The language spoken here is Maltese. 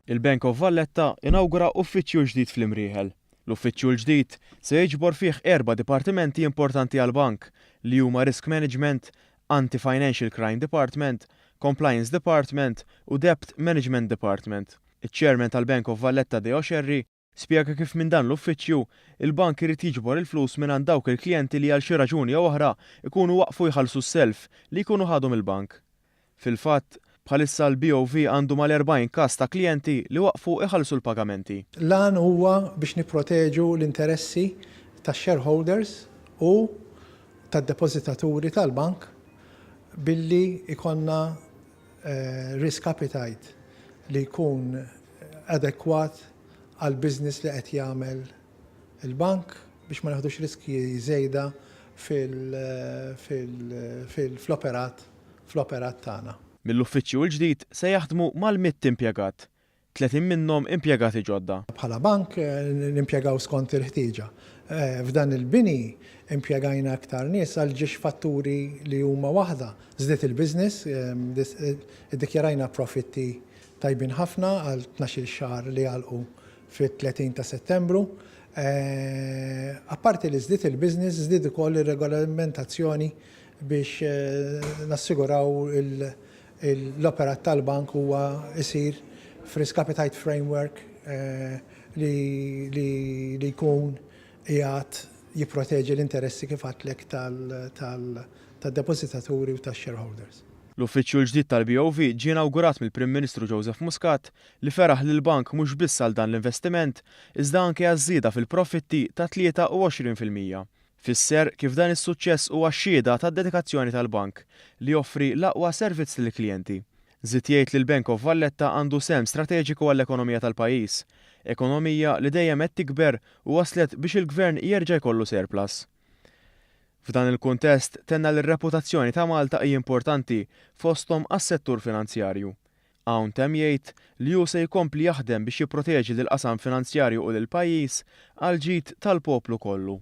Il-Bank of Valletta inawgura uffiċċju ġdid fl-Imrieħel. L-uffiċċju l-ġdid se jiġbor fih erba' dipartimenti importanti għall-bank li huma Risk Management, Anti-Financial Crime Department, Compliance Department u Debt Management Department. Iċ-Chairman tal-Bank of Valletta Deo Scerri spjega kif minn dan l-uffiċċju, il-bank irid jiġbor il-flus mingħand dawk il-klijenti li għal xi raġuni jew oħra jkunu waqfu jħallsu s-self li jkunu ħadu mill-bank. Fil-fatt, bħalissa l-BOV għandu mal-40 każ ta' klijenti li waqfu jħallsu l-pagamenti. L-għan huwa biex nipproteġu l-interessi tax-shareholders u tad-depożitaturi tal-bank billi jkollna risk appetite li jkun adekwat għall-business li qed jagħmel il-bank biex ma neħdux riskji żejda fil-fl-operat fl-operat tagħna. Mill-uffiċċju l-ġdid se jaħdmu mal-100 impjegat. 30 minnhom impjegati ġodda. Bħala bank nimpjegaw skont il-ħtieġa. F'dan il-bini impjegajna iktar nies għal ġiex fatturi li huma waħda, żdied il-business, iddikjarajna profitti tajbin ħafna għal 12-il xahar li għalqu fit-30 ta' Settembru. Apparti li żdied il-business, żdied ukoll ir-regolamentazzjoni biex nassiguraw l-operat tal-bank huwa jsir f'risk appetite framework li jkun qiegħed jipproteġi l-interessi kif għedtlek tad-depożitaturi u tax-shareholders. L-uffiċċju l-ġdid tal-BOV ġie inawgurat mill-Prim Ministru Joseph Muscat li feraħ lill-bank mhux biss għal dan l-investiment iżda anke għaż-żieda fil-profitti ta' 23%. Fisser kif dan is-suċċess huwa xhieda tad-dedikazzjoni tal-bank li joffri l-aqwa servizz lill-klijenti. Żied jgħid li l-Bank of Valletta għandu sehem strateġiku għall-ekonomija tal-pajjiż, ekonomija li dejjem qed tikber u waslet biex il-Gvern jerġa' jkollu surplus. F'dan il-kuntest tenna li r-reputazzjoni ta' Malta hi importanti fosthom għas-settur finanzjarju. Hawn temm jgħid li hu se jkompli jaħdem biex jipproteġi lill-qasam finanzjarju u lill-pajjiż għall-ġid tal-poplu kollu.